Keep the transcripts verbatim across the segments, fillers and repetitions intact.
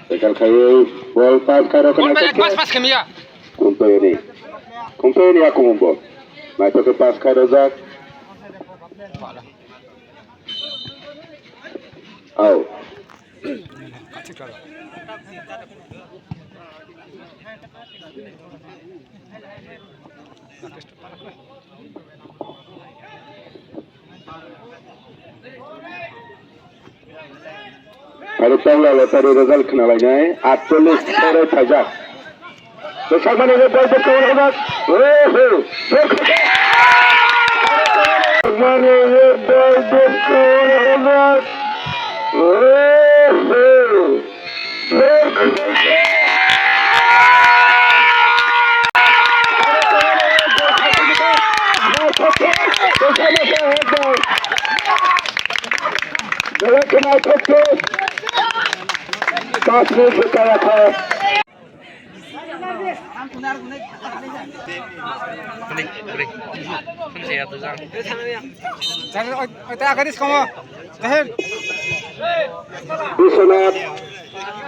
Bekal khayo, bol pass khairok. Bol bai, pass, pass khe miya. Khumtoyoni. Khumtoyoni akumumbo. Naithoke pass khairojak. Au. Aro tongla lottery result khna lainai, atchollis kore phaijak. Bwsakmani le bol bwkha oro hwnjak. Oho. Mani le bol bwkha oro hwnjak. Oho. Biswanath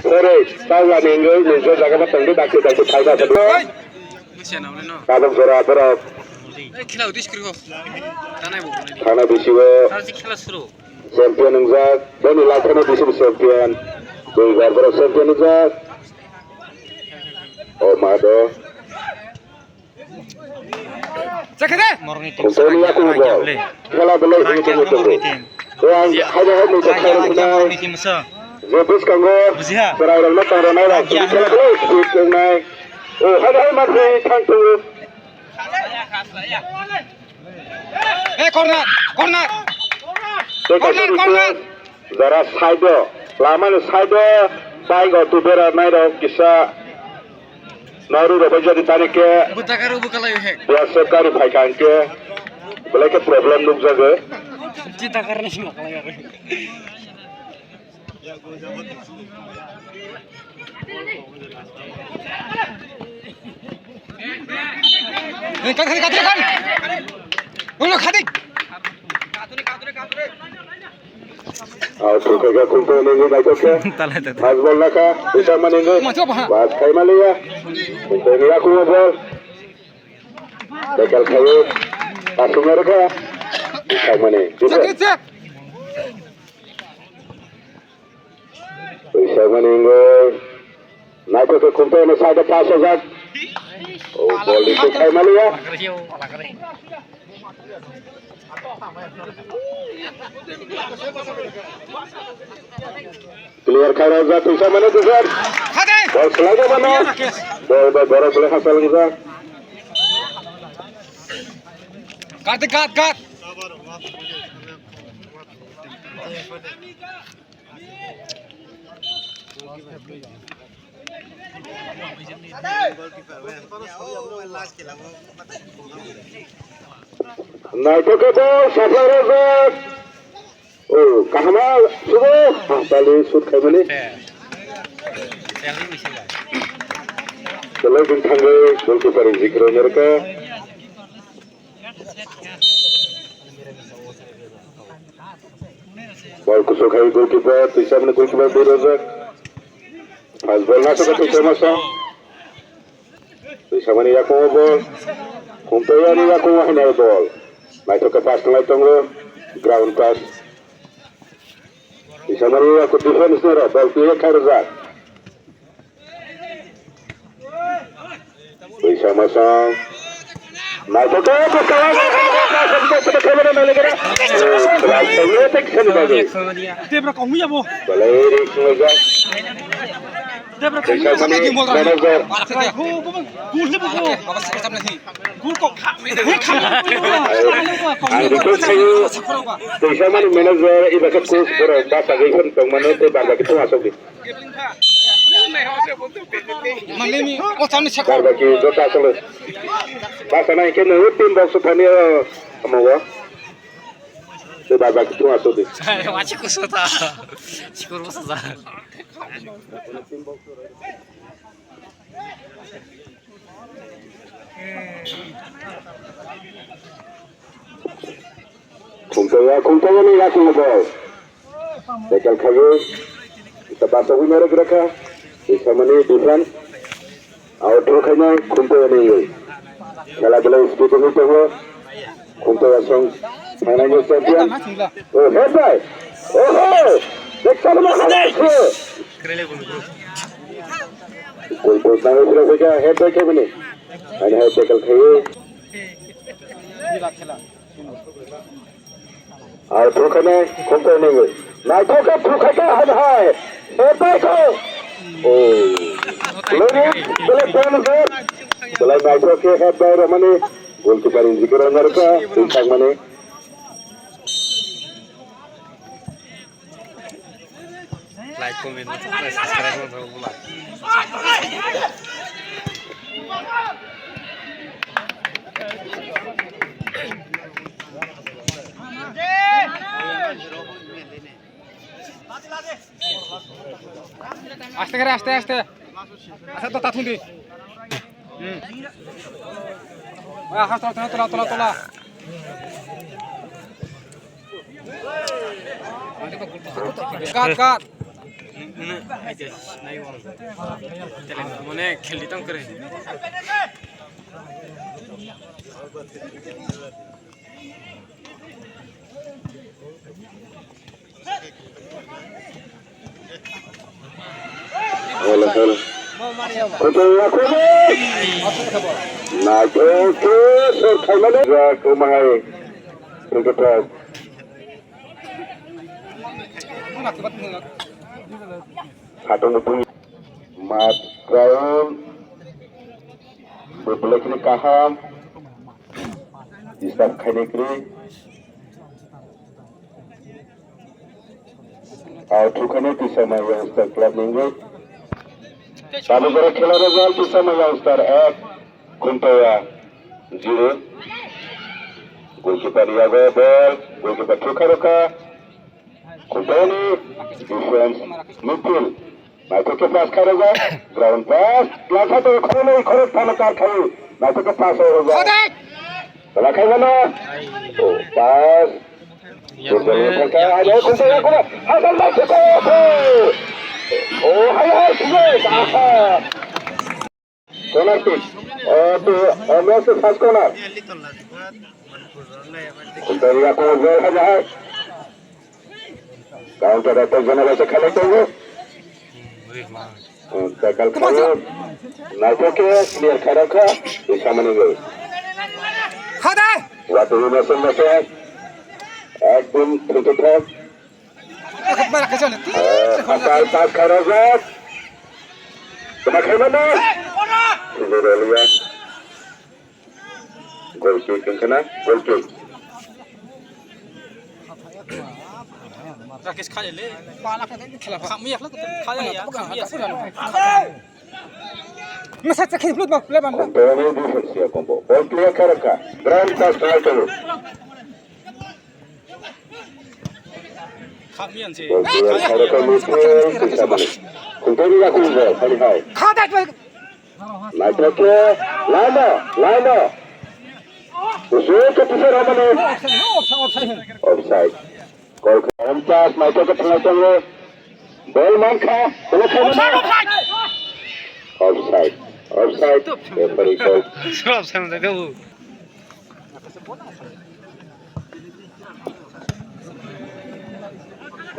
Forest, Tawla ni wngwi nijor jaga ma tongdi, dakti dakti khaina asadi. Tabuk jora borok. Thana bisingo champion wngjak, bini laithana bisingo champion. Duibar borok champion wngjak. O ma do. Khumtoyoni yakung bol. Khela belai hwnwi tongwi tongo. Tei ang haino hai nokha khairok hwnai. Je bwskango chwrairokno tongronai rok tini khela belai speed wngnai. O haino hai manthai thang tongo. Hey, corner, corner. Tei kaisa corner, corner. Jora side o, lama ni side o bike auto bera nai rok kisa nari rok bai jodi tani khe bwtaka rok bwkha lai he. Biya se gari phai kha hwnkhe belai khe problem nukjago. Bwtaka rok ni sima kalai aro. Hey, kat, kat, kat, kat. Ulo, khadik. Au, thukhaika, khumtoyoni wngwi naithok khe. Talai, talai. Fast ball nakha, Biswanath ni wngwi. Pass khaimaliya. Khumtoyoni yakung o ball. Tackle khaio. Passing rwkha. Biswanath ni. Check, check. Biswanath ni wngwi. Naithoke Khumtoyoni side o pass ojak. O ball ni thuk khaimaliya. Clear khairok jak Biswanath ni defense. Ball swlaijakmano. Ball bai borok belai hachal wngjak. Kartik, kat, kat. Naithoke ball supply rojak. O, kahama sugo. Hapali shoot khaimani. Belai jing thangwi goalkeeper jikro mereka. Ball kusuk hai goalkeeper, twi samani goalkeeper berajak. Fast ball naisok twi samasa. Twi samani yakungo ball. Khumtoyani yakungo hainai ball. Naithoke pass tonglai tongo. Ground pass. Twi samani yakung defense nero ball twi khairojak. Twi samasa. Naithoke bwskango. Debra kongwi abo. Balai ri sunglaijak. Debra kongwi abo. Manager. Gul le buko. Gul kok. Ang request khayo. Twi samani manager iba khe coach borok bachagwi phano tongmani tei barbaki thung aswkdi. Mami mi, o chani seko. Barbaki jota aswk. Basa nai khe nung team box thani, amo go. Tei barbaki thung aswkdi. Wachi kusu ta. Sikur basa ja. Khumtoya, Khumtoyani yakung ball. Tackle khayo. Ita basa winner rwkha. Isamani defense. Out rwkhaina Khumtoyani. Khela belai speed wngwi tongo. Khumtoya song thangnani champion. Oh, head by. Oho! Beksa ma khala se. Goal post nangwi phira phika head by khaimani. Ani hai tackle khayo. Ar thukane Khumtoyani. Naithok khe thukhaka hai hai. Head by kho. Oh. Lori, belai fan khe. Belai naithok khe head by romani. Goalkeeper injikhe romnarwkha. Twi thangmani. Like, comment, subscribe, aste kare, aste, aste. Aste to tathung di. Hmm. Ah, has, tola, tola, tola, tola. Kat, kat. Mane kheli tong kre. Hello, hello. Kutung aku ni. Naithok khe sor khaimani. Ja kumai. Kutung. Khatung kutung. Mat ground. Bebelekni kaham. Disturb khaini kri. Au thukani Tisama Youngster Club ningwi. Tabuk oro khela result Tisama Youngster ek, Khumtoya zero. Goalkeeper yago ball, goalkeeper thukha rokha. Khumtoyani defense midfield. Naithok khe pass khairokjak. Ground pass. Langkha to khoroknwi khoroktham kar khaio. Naithok khe pass rokjak. Tola khaimano. Oh, pass. Football ni thangkha. Ayo, Khumtoya khoro. Hasal naithok khe. Oh, hai, hai, sijai. Aha. Corner kick. Oh, to, oh, no, se first corner. Khumtoya khoro jai hai, hai. Counter attack jana bai se khalai tongo. Hmm, tackle khayo. Naithok khe clear khairokha. Isamani gol. Khade! Watu mesen mesen. Ekdom thwngthwng. Bara khe jani. Eh, asal pass khairokjak. Tuma khaimano. Sujai Relia. Goal kick wngkha na, goal kick. Rakesh khale le. Khamya khla khaya ya, khamya. Masa chakhi blut bang, le bang. Company defense ya combo. Ball clear khairokha. Ground pass khlai tongo. Khamya se. Ball clear khairokha, Khumtoyani yakung ball, khali hai. Kha dak. Naithok khe, laino, laino. Kusu khe pisa ramani. Offside. Goal khe, pass, naithok khe thwnglai tongo. Ball mankha, ball khe mano. Offside. Offside. Referee call. Offside.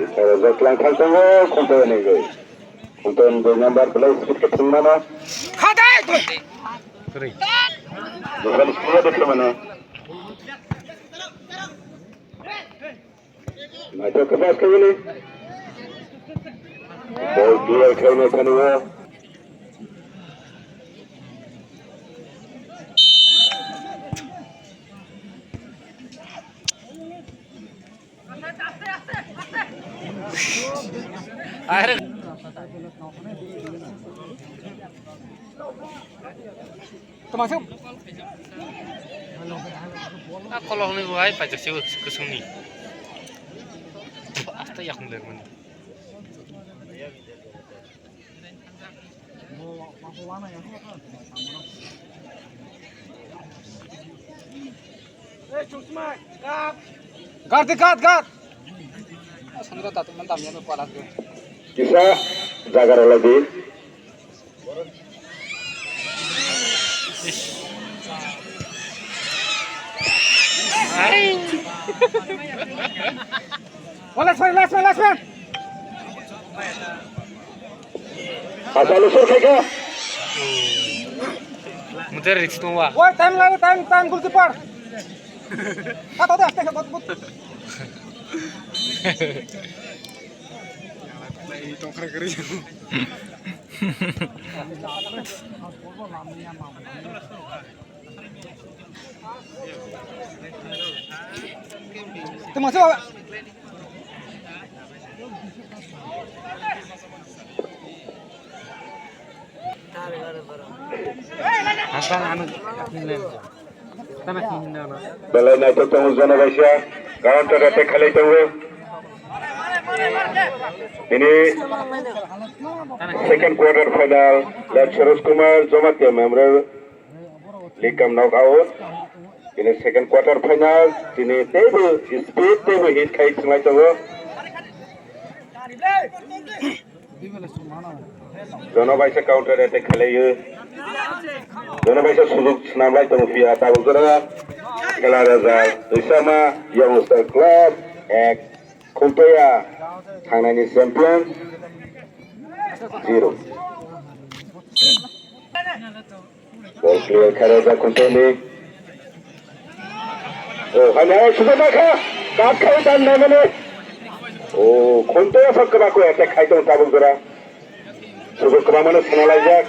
Isara jotlang thang tongo, Khumtoyani goi. Khumtoyani dui number belai speed khe thwngmano. Khadai! Defense clear de thwngmano. Naithok khe pass khaimani. Ball clear khaina thani o. Are. Tama sih. Ah, kalau ni buai pajak sih kusung ni. Asta yakung lermani. Guard di, guard, guard. Sandra tatu man tamya no pala ke. Kisa jaga rwlai di. Ai. Oh, last man, last man, last man. Asal usur khaika. Muter risk tongwa. Oi, time lago, time, time, goalkeeper. Kata de, aste, kata, kata. Tengok, coba. Hasan anu. Belai naithok tongo Jono Baisa, counter attack khalai tongo. Ini second quarter final, Late Suraj Kumar, Jamatia Memorial League Cup knockout. Ini second quarter final, tini teibo speed, teibo hit khai chinglai tongo. Jono Baisa counter attack khlaiwi. Jono Baisa sujok swnamlai tongo phiya tabuk jora khela rajak Risama Youngster Club ek, Khumpaiya thangnaini champion zero. Ball clear khairok jak Khuntoini. Oh, hani hai sujak nakha. Kat khai dan naimani. Oh, Khuntoya phak kwbakwi attack khai tong tabuk jora. Sujak kwbangmano sana laijak.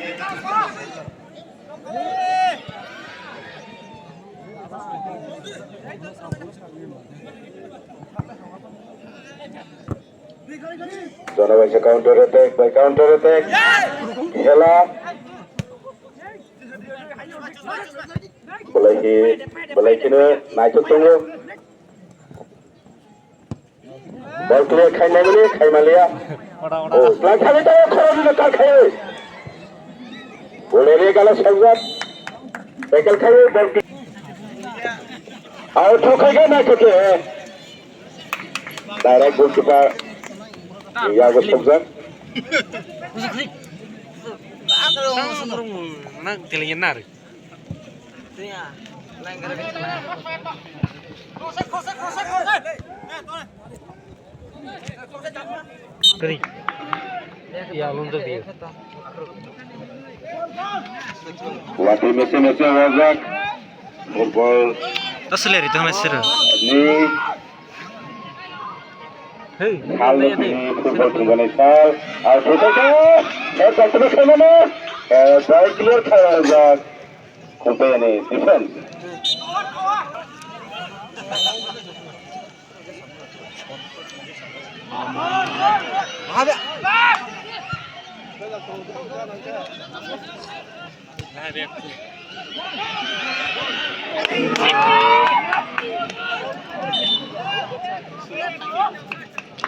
Jono Baisa counter attack by counter attack. Khela. Belai khe, belai kheno naithok tongo. Ball clear khainai mani, khaimaliya. Oh, slide khabai tongo, khoroknwino kar khaio. Ball area gala songjak. Tackle khaio, ball clear. Out thok khai khe naithok khe. Direct goalkeeper yago sokjak. Nang telinga nar. Kri. Ya, lunjak dia. Watwi mese mese wajak. Football. Tasle ri tong sir. Ni. Hey, hal ni football tungani sal. Al football. Eh, tak terus mana? Eh, baik clear khaijak. Khuntoyani defense.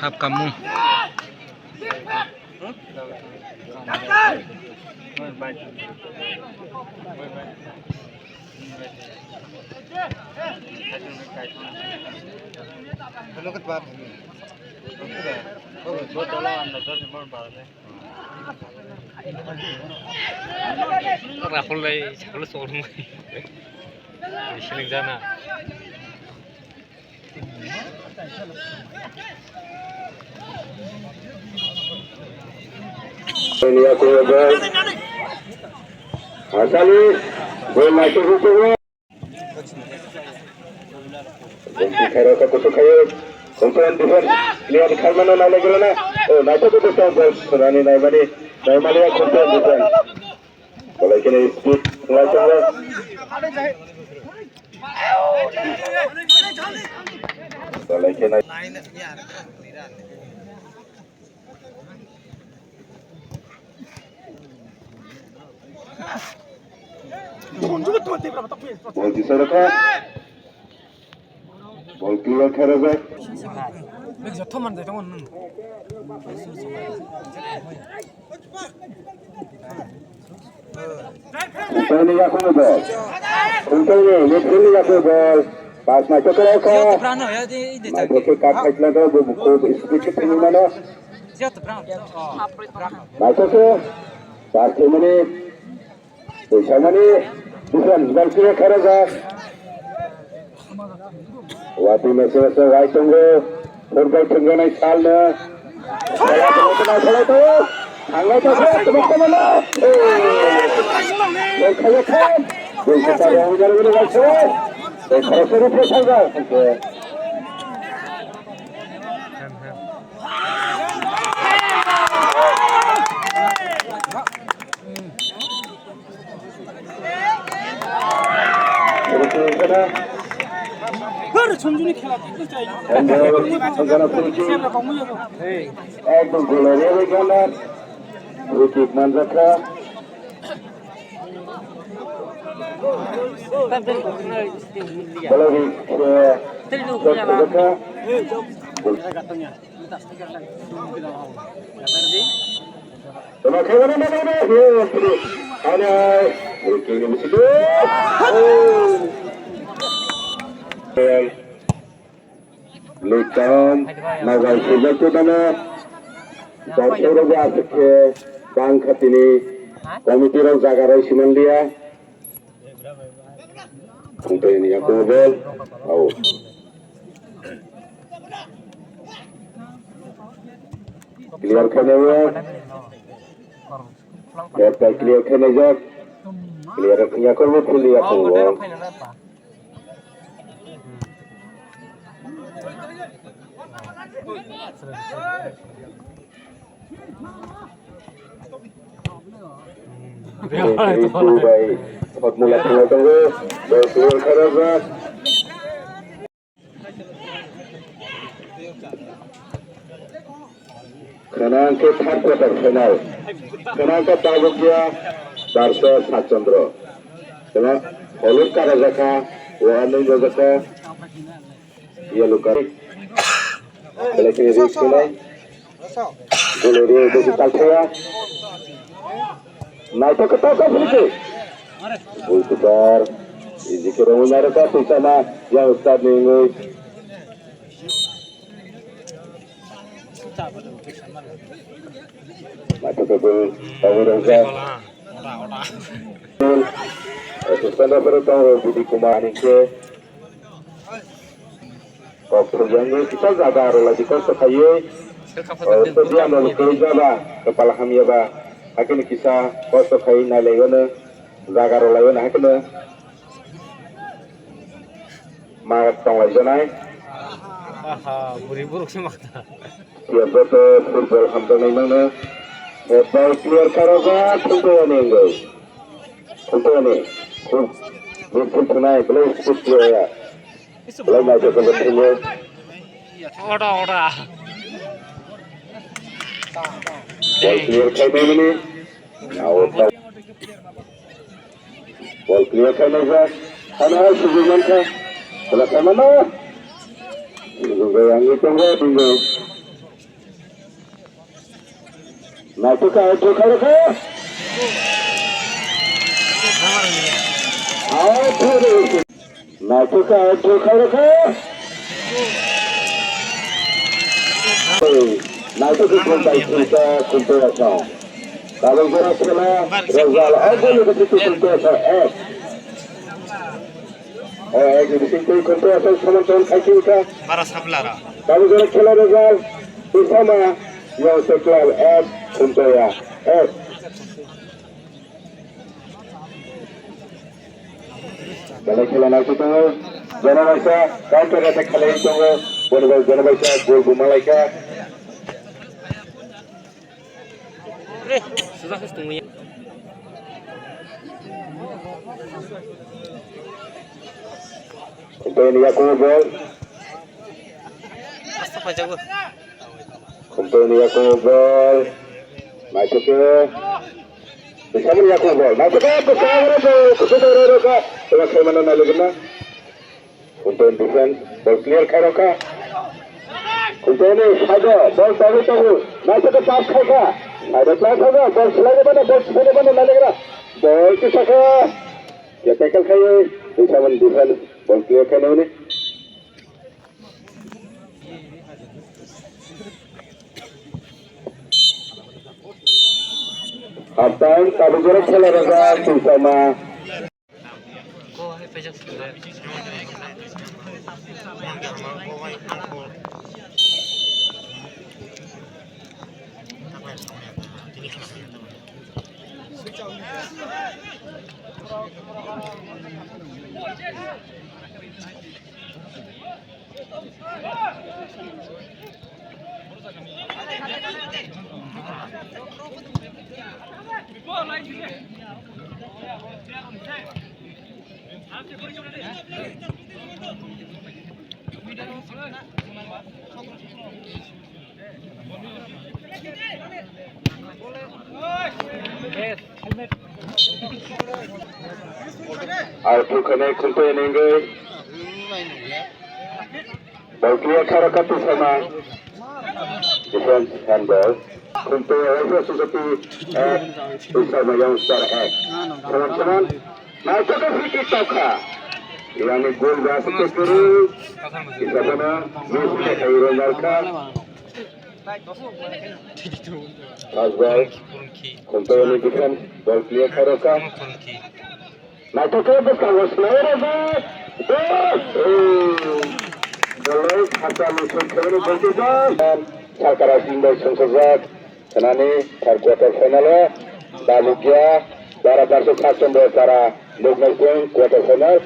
Hap kamu. Rahul lai, Rahul sokong. Siling jana. Ini aku ya, guys. Asal ni, gol masuk hukum. Bumti khairok kha kusuk khayo. Kumpulan defense clear khaimano nailai gilana. Oh, naithok khe bwskango ball sunani naimani. Naimaliya kumpulan defense. Bolai khe speed khlai tongo. Bolai khe nai. Ball kisa rwkha. Ball clear khe rwjak. Khuntoini yakungo ball. Khuntoini midfield ni yakungo ball. Pass naithok khe rw kha. Naithok khe cut khaitla rw bo bukhuk speed khe thangwi mano. Naithok khe pass thwimani Twisamani defense bal khe kharajak. Watwi mese mese wai tongo. Football thwngjaknai salno. Khalai tongo, khalai tongo. Thanglai tongo, tongma tongo. Bol khayo khan. Bol khe ta rong jani bini wai se. Bol khayo khan, bol khayo khan. Ekdom gole re re gana. Free kick manjakha. Balogi, eh, shot khajakha. Tama khaibana na na na he. Ana. Oke, ini mesti tu. Lekam nagai sejak tu dana. Dopsoro bo asik khe bang khatini committee rok jaga rok siman liya. Thungtoi ni yakungo bol. Au. Clear khainai o. Head by clear khainai jak. Clear wngya khe bo field yakungo. Referee two by Fatmullah Kumar tongo. Bol clear khairokjak. Khwnang khe third quarter final. Khwnang khe tabukya Darsa Satchandra. Khwnang holuk karajakha, warning rajakha. Yellow card. Belai kheno risk khenai. Golo rio besi talthaya. Naithok khe tokha philike. Goalkeeper. Iji khe romwi nairokha twisama. Yang start ni wngwi. Naithok khe bwrwi tongwi rwkha. Assistant referee tongo Bidi Kumar ni khe. Kok thujangwi kisa jaga rwlaidi kosto khaiwi. Stadium rok kwrwi jaba, kwpal hamyaba. Hakhe kisa kosto khaiwi nailaio no jaga rwlaio no hakhe no. Ma tonglai janai. Aha, buri buruk se ma ta. Joto football hamjaknai mangno. Headball clear kharokjak, thungkuyani wngwi. Thungkuyani. Khub beautiful thungnai, belai speed clear ya. Belai naithok khe thungo. Ora, ora. Ball clear khaimani. Out. Ball clear khainai jak. Hano hai sujui mankha. Bola khaimano. Sujui bai ang tongo, tongo. Naithok kha, out khairokha. Out khairokha. Naithok kha, out khairokha. Naithok kha, goal bai thwikha, Khumtoyasong. Tabuk jora khela, result, o goal ni bisingtwi Khumtoyasong ek. O ek ni bisingtwi Khumtoyasong saman saman khai thwikha. Bara saplara. Tabuk jora khela result, Twisama Youngster Club ek, Khumtoya ek. Belai khela naisai tongo. Jono baisa counter attack khlaiwi tongo. Boni bai jono baisa goal bo malaikha. Re, sudah khas tungwi. Bini yakungo ball. Asta pajago. Khumtoini yakungo ball. Naithok khe. Twisamani yakungo ball. Naithok khe, bwskango ball. Khumtoini rw rw kha. Eba khaimano nailigwna. Khumtoini defense. Ball clear khairokha. Khumtoini side-o ball tangwi tongo. Naithok khe pass khaikha. Side-o pass khaikha. Ball swlaina mano, ball swlaina mano nailigwna. Ball tisakha. Ya tackle khaiwi, Twisamani defense ball clear khaina hwnwi. Half time, tabuk jora khela rwjak, twi sama. Ar thukhanai khumpai nengwi. Bal clear kharok ka twi sama. Defense handball. Khumpai Rifle Society ek, twi sama Young Star ek. Saman saman. Naithotok free kick tokha. Yani goal ba se kuru. Isabana miss khe khairo narkha. First ball. Khumpai ni defense. Ball clear kharok ka. Naithotok bwskango swlaiwi rwjak. Goal! Bolai khachalo soi khaimani goalkeeper. Sarkara team bai songchajak. Khnani third quarter final o Dalukya, Bara Parso Khasombo Para Nuknai Sing quarter final.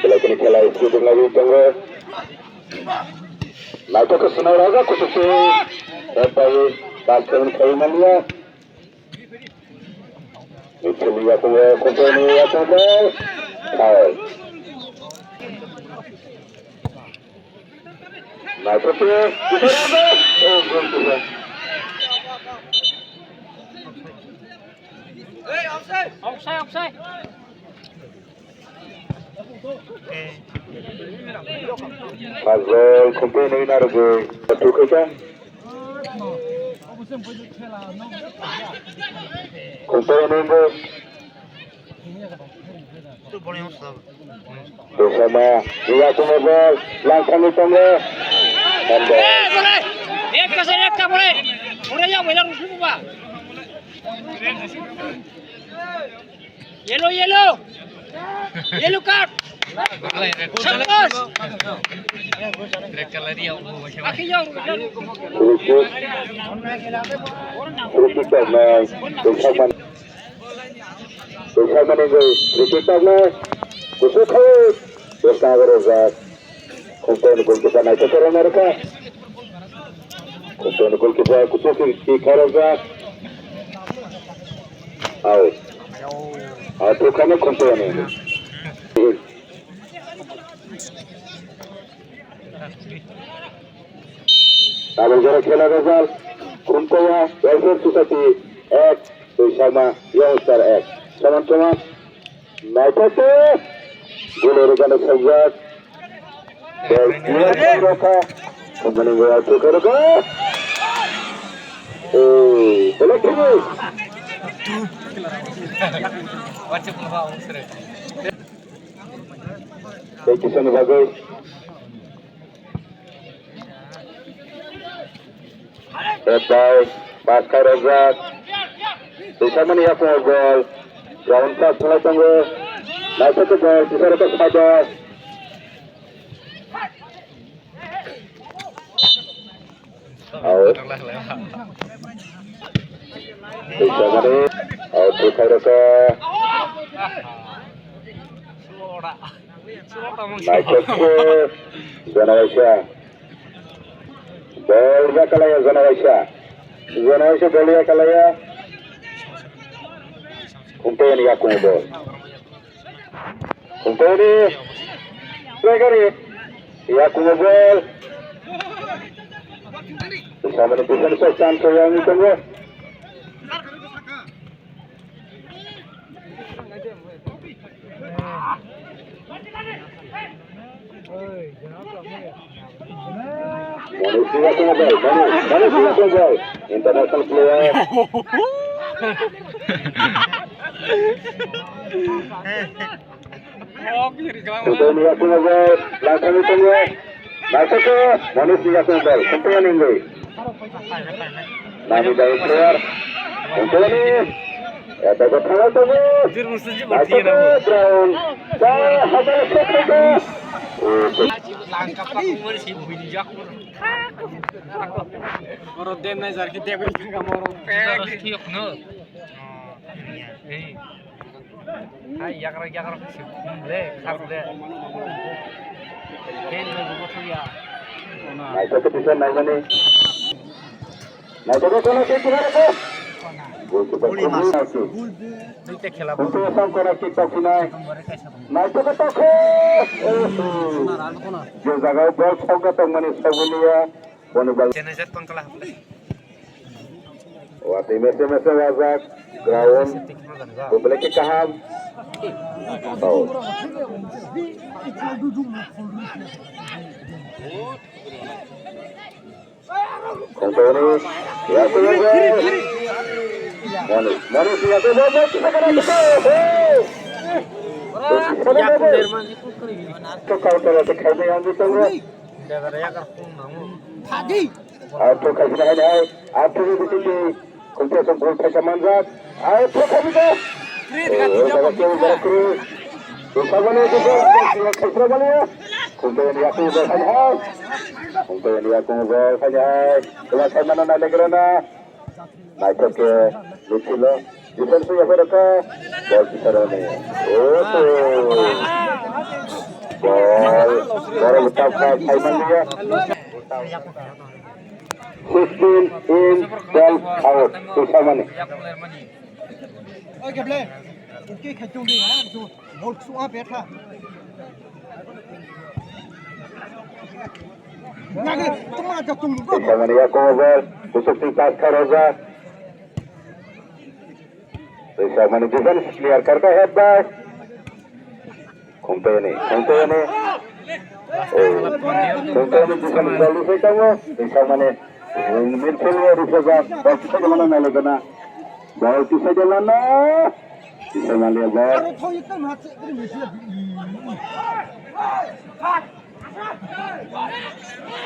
Belai kheno khela iskul dwnglawi tongo. Naithotok khe swnai rwjak kuchuk se. Bai bas khaimani khaimani ya. Mithili yakungo, Khumtoini yakungo. Foul. Naithotok khe, oh, goal kipa. Offside, offside. Fast ball, Khumtoini narwgwi. Thukhaikha. Khumtoini bo. Dosama, iya kumo ball, langkangwi tongo. Handball. Ekta sir, ekta bole. Ore ya, mela rusu ba. Yellow, yellow. Yellow card. Santos. Aki jong. Free kick. Free kick kornai. Tongthokman. Tongthokmani gol. Free kick kornai. Kusu khai. Bwskango rwjak. Khumtoini goalkeeper naithok khe rwna rwkha. Khumtoini goalkeeper kuchuk khe kick kharokjak. Out. Out khaino Khumtoini. Tabuk jora khela result. Khumtoya Welfare Society ek, Twisama Young Star ek. Soman soman. Naithotok. Golo rwgano sajak. Bol clear kha rokha. Khumbani goya thukha rokha. Eh, belai thini. Tei kisani bagwi. Bai, pass khairokjak. Twisamani yakungo goal. Ground pass khlai tongo. Naisik khe goal, tisa rwkha side o. Out. Twisamani out khairokha. Naisik khe jana waisa. Bol yakalaya jana waisa. Jana waisa bol yakalaya. Khumtoini yakungo bol. Khumtoini. Play gari. Yakungo bol. Samani defense o chance o yang tongo. Manu Singh Singh bhai, Manu, Manu Singh Singh bhai, international player. Khumtoini yakungo bol, langkangwi tongo. Naisik khe Manu Singh Singh bhai, khumtoini wngwi. Nami dai player. Antoni. Eta ko thang tongo. Jir musuji Naithotok boti na. Ground. Sa hajar sekte. Langka pa kumar si bui jak. Moro dem nai jar ki dem ka moro. Thik no. Ei. Hai, yakra, yakra, le, khar le. Ken le, bugo thuya. Naithotok kisa naimani. Naithotok kono ke kira ko. Gol kipa. Gol kipa. Duita khela. Gol kipa kono kick toksinai. Naithotok tokhe. Je jaga bol sokna tongmani sabuliya. Boni bal. Chennai jat pangkala haple. Watwi mese mese wajak ground. Bumble khe kaham. Foul. Kontoni. Mani, mani siya ko bol bol kita kena kita. To counter ate khai dai ang di tong. Debra yakar phone nango. Thadi. Ar thok khaisina hai hai. Ar thok ni bising di. Khumte song gol phaisa manjak. Ar thok khaisina. Kri, kri, kri, kri. Kri. Kri. Kri. Kri. Kri. Khumte ni yakung gol khai hai. Khumte ni yakung gol khai hai. Tuma khai mana na legra na. Naithok khe Luchilo. Defense ya phai rokha. Ball kipharo ni. Oh. Ball. Ball utap khai khai manliya. Sixteen in, twelve out. Tusamani. Oke, play. Oke, khai tong di, ha. Bol ksua betha. Nagi, tuma ja tong go. Tusamani ya ko ball. Kusuk sing pass khai roja. Tusamani defense clear karka head by. Khumteni, khumteni. Oh, khumteni bukan bali sai tango. Bisa mane, midfield ya bisa ba, bal kisai mana nale kana. Bal kisai jalan na. Bisa mane bal.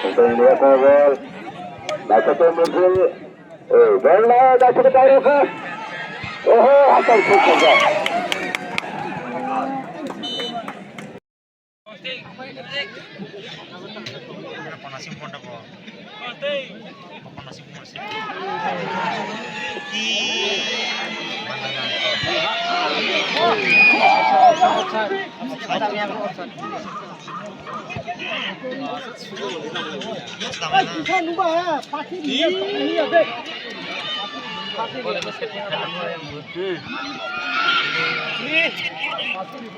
Khumteni ya ko bal. Baca tu midfield. Oh, bal na, baca tu tayo ka. Oho, asal suksa.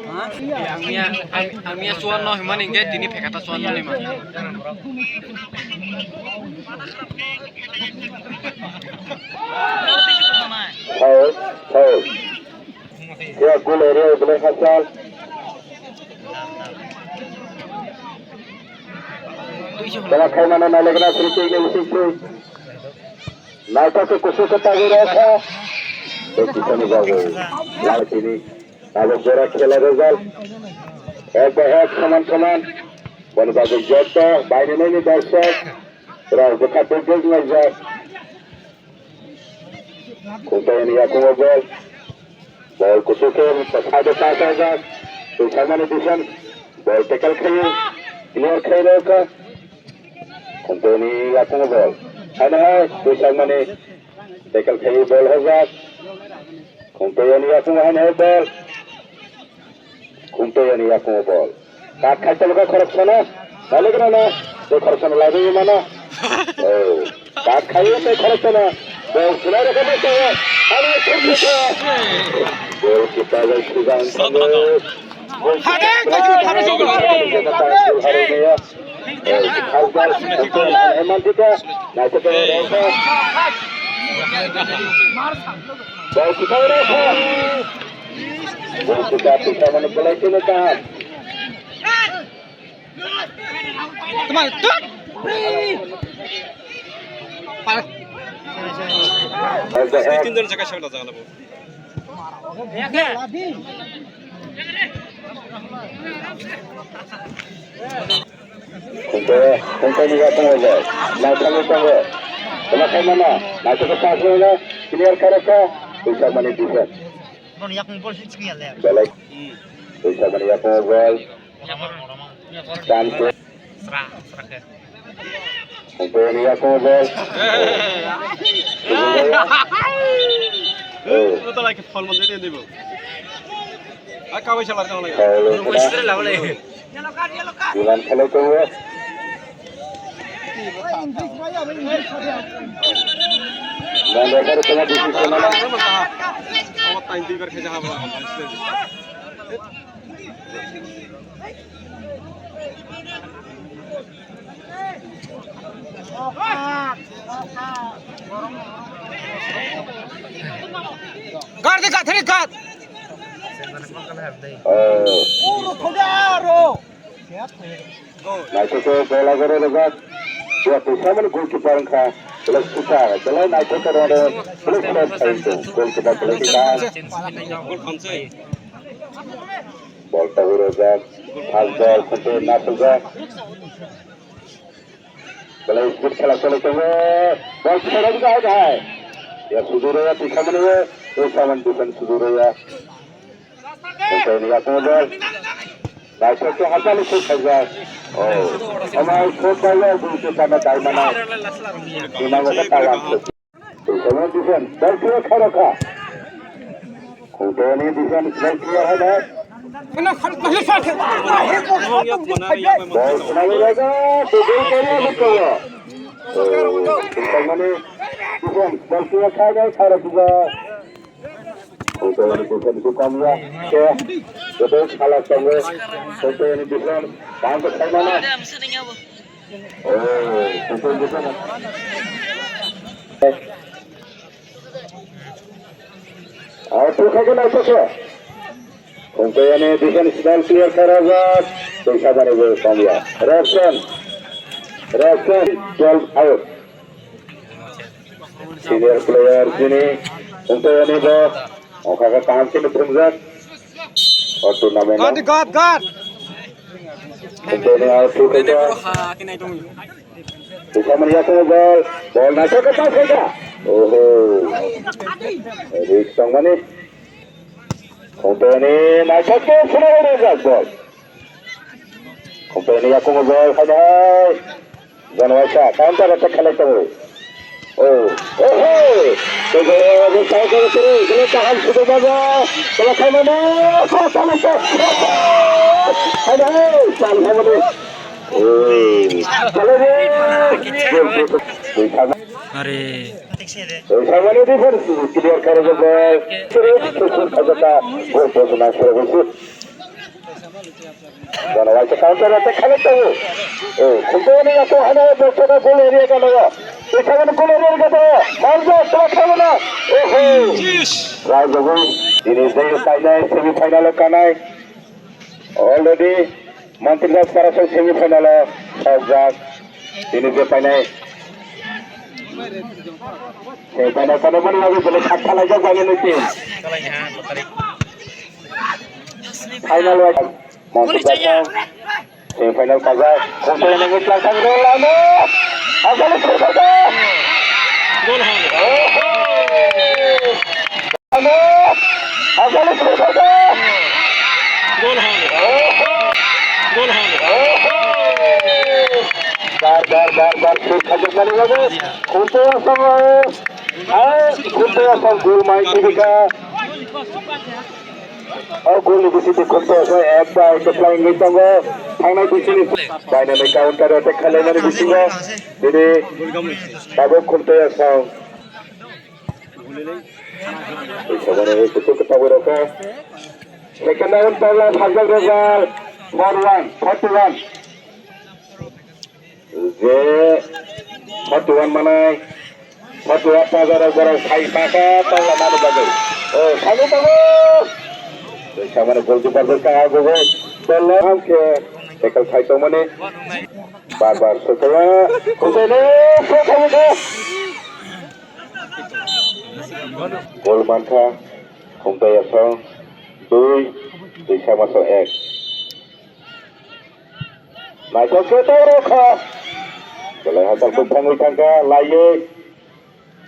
Ang miya, ang, ang miya chuan no himani hingke tini phekata chuan no hima. Foul, foul. Khe gol area belai hachal. Tama khaimano nailaikna free kick ni bising twi. Naithok khe kusu khe tagwi rw kha. Tei kisani bagwi lal tini abo jora khela result ek bai ek soman soman. Boni bagwi joto baini nini darshok rok bwkha tei bwk laijak. Khumtayani yakungo bol. Bol kuchuk khe side o pass ajak. Tuisamani defense. Bol tackle khaio. Clear khai rw kha. Khumtayani yakungo bol. Haino hai Tuisamani tackle khaio bol hojak. Khumtayani yakungo haino hai bol. Khumtayani yakungo bol. Kat khai toloka khoroksano. Nalekna na. Tei khoroksano laibaiwi mano. Oh. Kat khai tei khoroksano. Bol khulai rokha bai tongwi. Ani khumtayani. Bol kita bai sujang. Hade, kaji, hade, sujang. Bol harus ya. Eh, khasbal, khumtayani eman kita. Naithotok rokha. Bol kita rokha. Bol kita, kita mana pelai kena tahan. Teman, tut. Parah. Tinjon jaga siapa datang lagi? Khumtayani yakungo bol. Naithani tongo. Tama khaimano, naithogo pass rwna, clear kharokha, Tuisamani defense. Bono yakung bol switch kiyale. Belai. Tuisamani yakung bol. Chance. Sra, sra khe. Hwnkhe yakung bol. Oh. Ito lagi phone mo dito, di ba? Ay, kawai sa larga wala. Foul wngkha. Biman khalai tongo. Nang refer tongma decision nana. Tawat tain duibar khe jaha ba. Guard the guard, three guard. Oh. Naithotok bola goro rwjak. Bo Tuisamani goalkeeper wngkha. Belai swkar, belai naithotok rwjak. Belai shot khai tong. Goalkeeper belai swkar. Bol tabwi rwjak. First ball, khuntu nasukjak. Belai speed khela choli tongo. Bol khela rwjak hai hai. Ya, sudu rwya, Tuisamani o. Tuisamani defense sudu rwya. Hwnkhe ni yakung bol. Naithok khe hachali suk khaijak. Oh. Omo shot bai o, bini khe sana dai mano. Bini khe talang suk. Tuisamani defense, bol clear khairokha. Khungtoni defense, bol clear haida. Bol khwnai rega, tubui kaya bukhayo. Oh, Tuisamani defense, bol clear khaida, khairokha. Khungtoni defense, bukhamya. Khe, joto khala tongo. Khungtoni defense, bangkhe khaimano. Oh, defense, defense. Out khaikhe naisokhe. Khungtoni defense ball clear khairajak. Tuisamani bo kamya. Robson. Robson, twelve out. Senior player chini. Khungtoni bo. Oka ka kaham chini thumjak. O tournament. Guard, guard, guard. Khungtoni out khaikhe. Tuisamani yakung bol, bol naithok khe pass khaikha. Oho. Risk tongmani. Khungtoni naithok khe phunai rwjak bol. Khungtoni yakung bol khainai. Jon waisa counter attack khalai tongo. Oh, oho. Tei bo sai khe tei kaham sudo baja. Tei khaimano. Khainai. Chal khaimano. Are. Samani defense clear kare jabo. Sere sukun khajaka. Gol post na sere suk. Jana waisa counter attack khalai tongo. Oh, Khungtoni yakung hana bosoka goal area gana. Samani goal area gana. Malja, tama khamana. Oho. Rajagul, ini jai final, semi final kanai. Already Mantirjak Saraswat semi final o sokjak. Tini je painai. Semi final kana mani lagi boleh khat khalai jak bani niti. Final o Mantirjak semi final kajak. Khungtoni nangwi tlang thang rw lama. Asal semi final. Gol hal. Oho. Ano, asal sukada. Gol hal. Oho. Gol hal. Oho. Bar, bar, bar, bar, sukada mani babu. Khungtoni asal, ah, Khungtoni asal gol mai tibika. O gol ni bising Khungtoni asal ek bai keplang ni tongo. Thangnai bising ni bai nani counter attack khalai mani bisingo. Bini babu Khungtoni asal. Sabani kutuk ketawi rokha. Second round pala sajak rokha. Four one, forty one. Je forty one manai. Forty one pajar rok borok sai maka pala mani bagwi. Oh, sanu tago. Sabani goalkeeper rok tang ago. Pala hamke. Tackle khai tongmani. Bar bar sokala. Khungtoni sokala. Gol mankha, Khungtoni asal dui, Tuisamani asal ek. Naithok khe tei rokha. Belai hachal bwkhangwi thangkha, laiwi.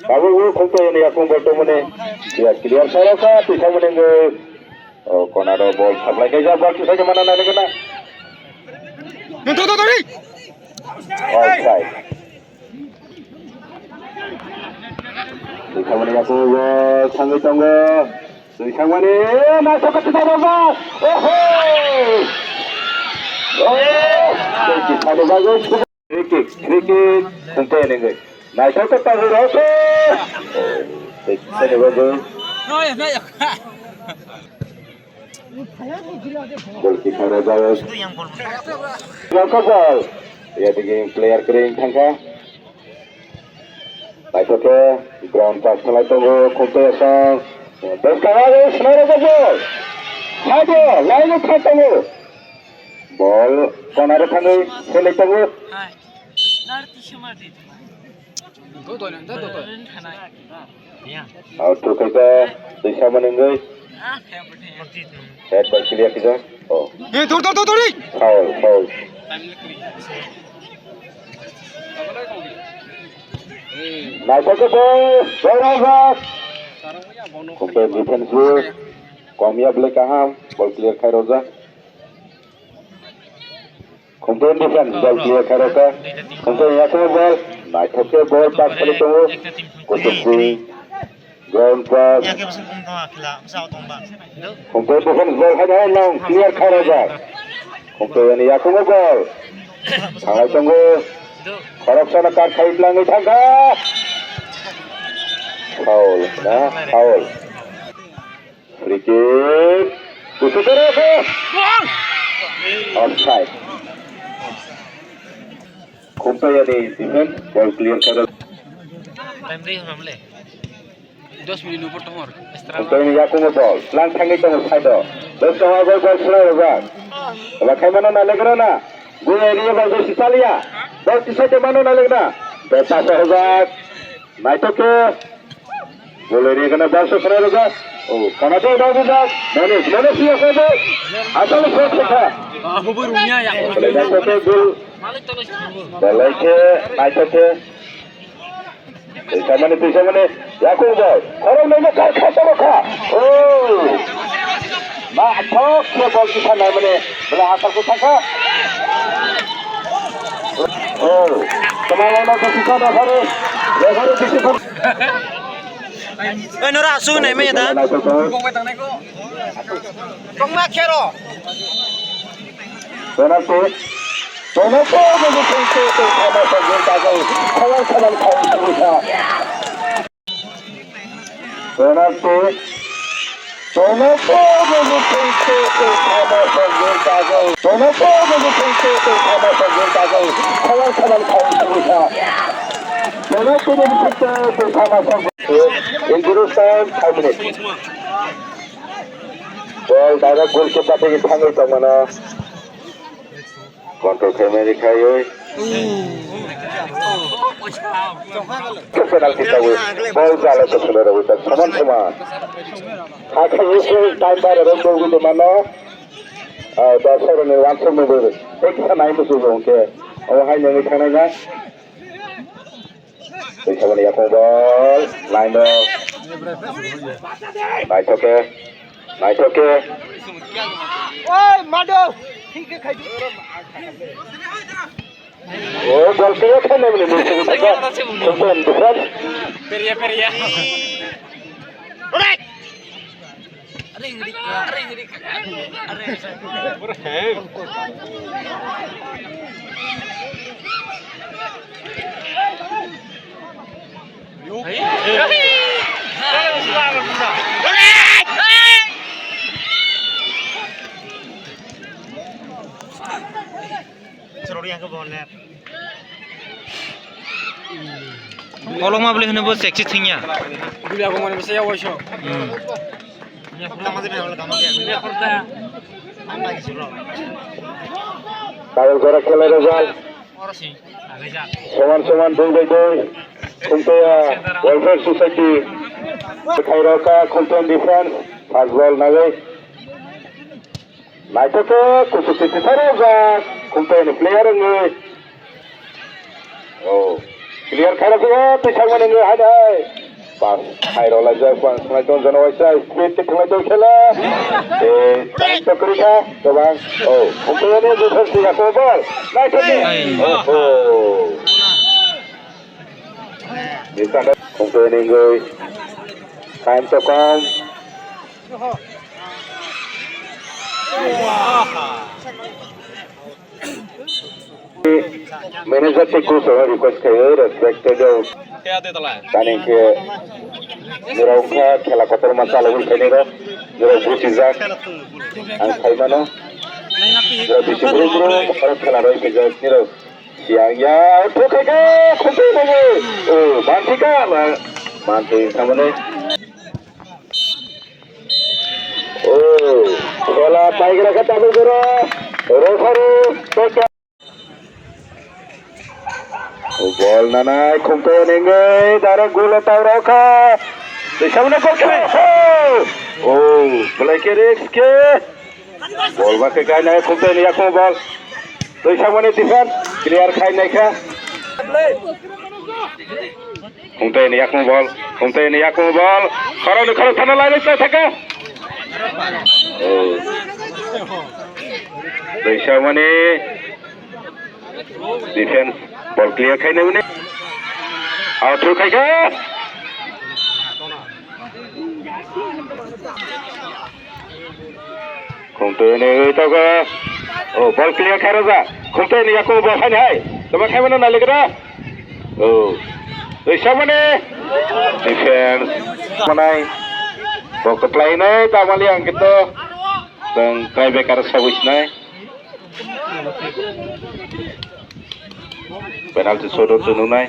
Babu, o Khumtoi ni yakung bol tongmani. Clear, clear, sara sa, twi thangmani wngwi. O, konaro bol supply kaijak, bol twi saidi mana nani gana. Offside. Twi thangmani yakung bol thangwi tongo. Twi thangmani, na saka twi thangmani. Oho! Oh! Twi thangmani bagwi. Free kick, free kick, Khumtoi ni wngwi. Naithok khe tabuk rw khe. Tei sani bagwi. Goalkeeper rw jagwi. Rw khe ball. Yadigi player kwrwi wng thang kha. Naithok khe ground pass khlai tongo, Khumtoi asong. Bwskang o swnairok ball. Side o line o thang tongo. Ball konaro thangwi selai tongo. Out thukhaikha, twi samani wngwi. Head by clear kisa. Oh. Foul, foul. Naithok khe ball, ball rajak. Khumtoi defense o komya belai kaham, ball clear khai rojak. Khumtoi defense, ball clear khai rokha. Khumtoi yakung ball, naithok khe ball pass khlai tongo. Kuchuk sing, ground pass. Khumtoi defense ball hai hai nang clear khai rojak. Khumtoi ni yakungo ball. Thanglai tongo. Khoroksano kar khai tlangwi thangkha. Foul, na? Foul. Free kick. Kuchuk khe rokha. Offside. Khumtoi ni defense ball clear khai rok. Time dei hwnam le. Dos minute ni upor tongor. Extra. Khumtoi ni yakungo ball. Lang thangwi tongo side o. Bwskang o ball swrang rwjak. Aba khai mano na legra na. Gui area ball besi chaliya. Ball tisai de mano na legra. Beta sohojak. Naithok khe. Bolai ri gana bal sokna rwjak. O, kana to dang rwjak. Mane, mane siya sa de. Asal shot kha. Abo bo rungya ya. Bolai naithok khe gol. Bolai khe naithok khe. Tisa mane, tisa mane. Yakung ball. Khorok nai kha kha kha. O. Ma thok khe ball kisa nai mane. Bela asal ko thaka. O. Kemana nak kisa na hari. Hari kisa. Oi, nora asu nai maya da. Tongma khero. Penalty. Penalty. Penalty. Penalty. Penalty. Injury time, five minutes. Ball direct goalkeeper thangwi tongmano. Control khaimani khaiwi. Penalty tangwi. Ball jala se solo rogwi tak saman saman. Hakhe use time bare rok dogwi de mano. Ah, da soro ni wansuk ni bwrwi. Eksa nai musu bo hwnkhe. Omo hai nengwi thangnai na. Tei saboni yakung ball, line o. Naithok khe, naithok khe. Oi, mado. Thik khe khai. O, ball khe khe nai mani musu bo thaka. Sultan defense. Peria, peria. Kolokma bwlwi hwnwi bo sexy thwngya. Bwlwi abo mani bwsa ya waisa. Hmm. Tabuk jora khelai rwjak. Soman soman dui bai dui. Khumtoya Welfare Society. Khairokha Khumtoya defense. Fast ball nagwi. Naithoke kuchuk se tisarok jak, Khumtoini player wngwi. Oh. Clear khairok khe, twi sakmani wngwi hai hai. Bang khairok laijak, bang thwnglai tong jono waisa, speed khe thwnglai tong khela. Eh, time to kwrwi kha, gobang. Oh, Khumtoyani defense ni yakung ball. Naithok ni. Oho. Ni sakha Khumtoyani wngwi. Time to come. Manager tei coach rok request khaio, respected rok. Tani khe norok wngkha khela kotorma chalogwi phainai rok, norok buchijak ang khaimano. Norok bisi brum brum oro khela rwi phaijak norok. Yang ya thokhaikha Khumtoyani, o manthika, manthwi thamani. Oh, bola paigra khe tabuk jora. Referee, take care. Oh, bol nanai, Khumtoyani wngwi direct goal o tau rokha. Twi samani gol khe. Oh, belai khe risk khe. Bol ba khe kainai Khumtoyani yakung bol. Twi samani defense clear khainai kha. Khumtoyani yakung bol, Khumtoyani yakung bol. Khoroknwi khorok thana lai lai thaka. Oh. Twi samani defense bol clear khainai mani. Out khaikha. Khumtoyani ui togo. Oh, bol clear khairojak. Khumtoyani yakung bol hani hai. Tama khaimano naligra. Oh. Ui samani. Defense. Manai. Bol kwplainai tamali ang kito. Tang tiebreaker sawi sinai. Penalty shot o chwnwngnai.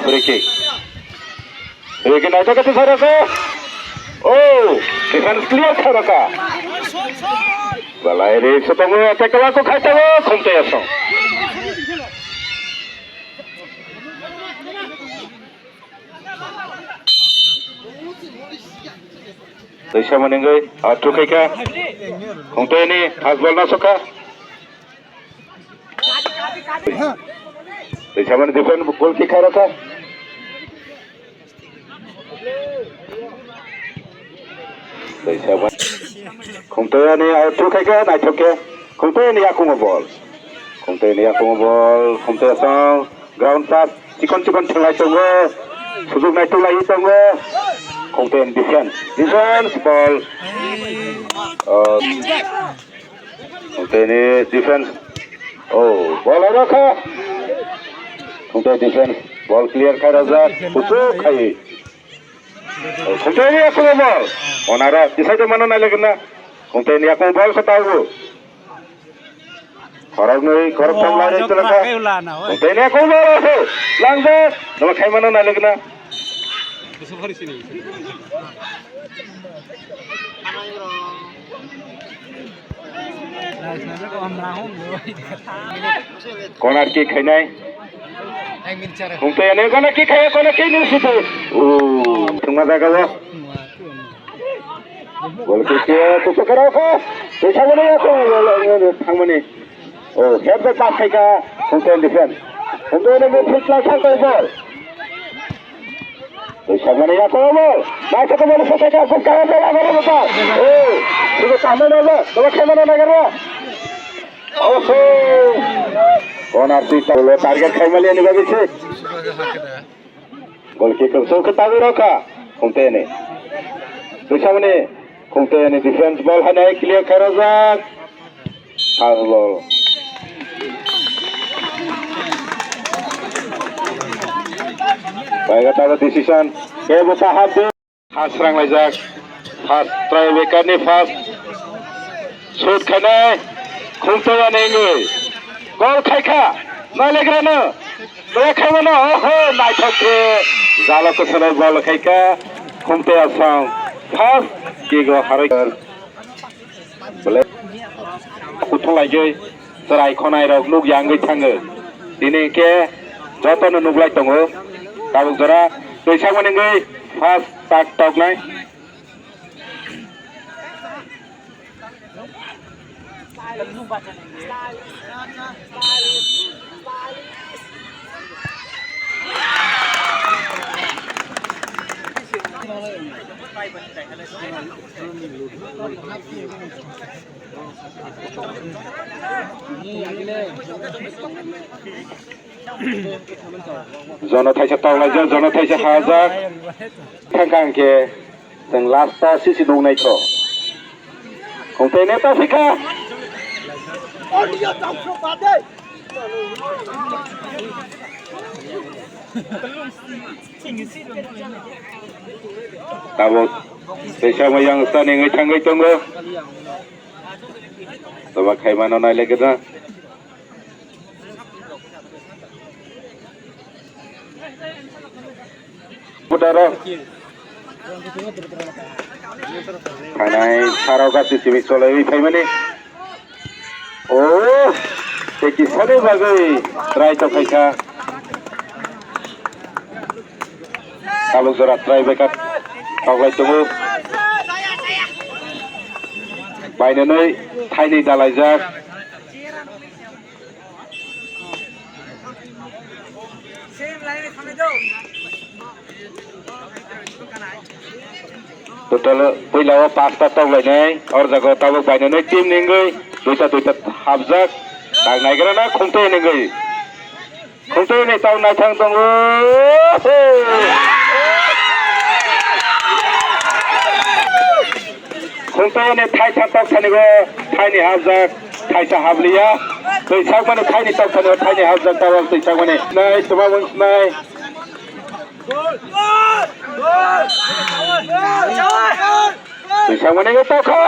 Free kick. Free kick naithok khe saraka. Oh, defense clear saraka. Balai ri sotongo attack kala ko khaitago Khumtoyasong. Twi samani wngwi, ah, thukhaikha. Khumtoyani fast ball nasukha. Twi samani defense goal kick khairokha. Twi samani Khumtoyani, ah, thukhaikha, naithok khe. Khumtoyani yakungo ball. Khumtoyani yakungo ball. Khumtoyasong. Ground pass chikon chikon thwnglai tongo. Sujuk nai tulaui tongo. Khumtoyani defense. Defense ball. Oh. Khumtoyani defense. Oh, ball aro kha. Khumtoyani defense. Ball clear khai rajak. Kuchuk khai. Oh, Khumtoyani yakungo ball. Onara decide mano nai lagna. Khumtoyani yakungo ball kha tawo. Khoroknwi, khoroktham lai rai tongkha. Tei ne kok ball se. Langjak. Nokha khaimano nai lagna. Corner kick khainai. Khumtoyani corner kick khai, corner kick ni situ. Oh, thwngma jaga o. Gol kick, eh, kusuk khe rw kha. Tei samani yakung, thangmani. Oh, head bai pass khai kha. Khumtoyani defense. Khumtoyani midfield line thang khe ball. Tei samani yakung ball. Naithok ball se khai kha. Khum kha ball agaro bata. Oh, sudah tahan na ba. Coba khaimano nagaro. Oho. Corner twi target khaimali ani bagwi se. Gol kick so khe tagwi rokha Khumtoyani. Twi samani Khumtoyani defense ball haino clear khairojak. Fast ball. Paiga tago decision. Kebo kaham de. Fast rang laijak. Fast try wicket ni fast. Shoot khainai. Khumtoyani wngwi. Goal khaikha. Nailegrano. Belai khaimano. Oho, naithok khe. Jalo kwchwlwi ball khaikha. Khumtoyasong. Fast kick o harwi. Belai kuthung laijoi chwrai khonai rok nuk yangwi thango. Tini khe jotono nuklai tongo. Tabuk jora twi sakmani wngwi fast tak toknai. Jono thaisa toklaijak, jono thaisa hajak. Thangkang khe chwng last ta sisi nuknai kho. Khumtei neta sikha. Tabuk teisa mayang stani wngwi thangwi tongo. Toba khaimano nailaikrwna. Putaro. Thanai sarok gasi simi cholaiwi phaimani. O, tei kisani bagwi try tongkhaikha. Tabuk jora try baikha. Toklai tongo. Bainanwi thainwi dalaijak. Total puila o pasta toklainai, or jaga o tabuk bainanwi team ni wngwi duita duita hapjak, tak naigra na Khumtei ni wngwi. Khumtei ni tau naithang tongo. Khumtei ni thaitha tokthani go thaini hapjak, thaisa hapliya. Twi sakmani thaini tokthani go thaini hapjak, tabuk twi sakmani. Nai, tuma bung nai. Twi sakmani go tokha.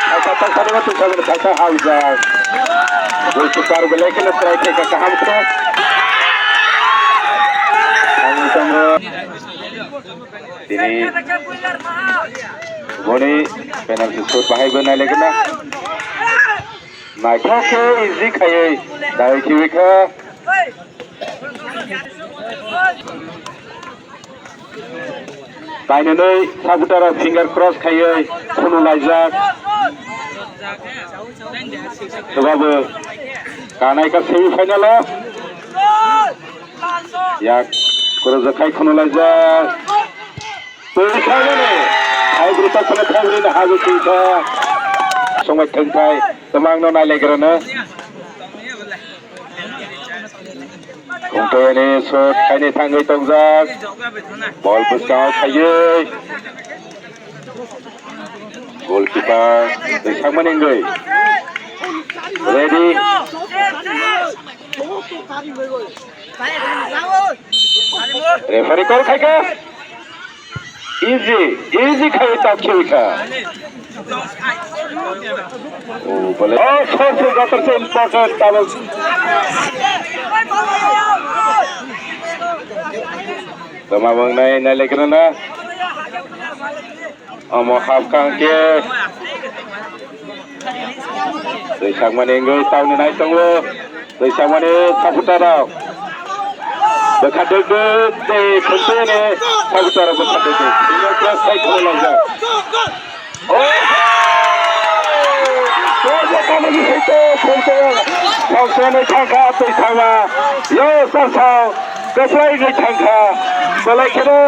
Thaisa tokthani go twi sakmani thaisa hapjak. Goalkeeper belai kheno try khe kaham khe. Ang tongo. Tini boni penalty shoot bahai bo nai lekena. Naithok khe easy khaiwi dai khiwi kha. Kainwi supporter rok finger cross khaiwi khunu laijak. Swbabo kanai kha semi final o. Yak kwrwngjakhai khunu laijak. Twi sakmani. Thaibri tokphano thaibri no haju twi kha. Songbai thwngthai. Twmangno nailegrano. Khumtoyani shot khaini thangwi tongjak. Bol bwskango khaiwi. Goalkeeper twi sakmani wngwi. Ready. Referee call khaikha. Easy, easy khai tak khiwi kha. Oh, bole. Oh, so, so, joto se important tabuk. Tama bang nai, nai lekena na. Omo hapkha hwnkhe twi sakmani wngwi tauni nai tongo. Twi sakmani supporter rok bwkha dwk dwk tei khumtwini supporter rok bwkha dwk dwk. Senior class sai khulai laijak. Oh! Tei bwkha nugwi sai to khumtwi. Sausani thangkha twi sakma. Yo sarsao kwplai wngwi thangkha. Belai kheno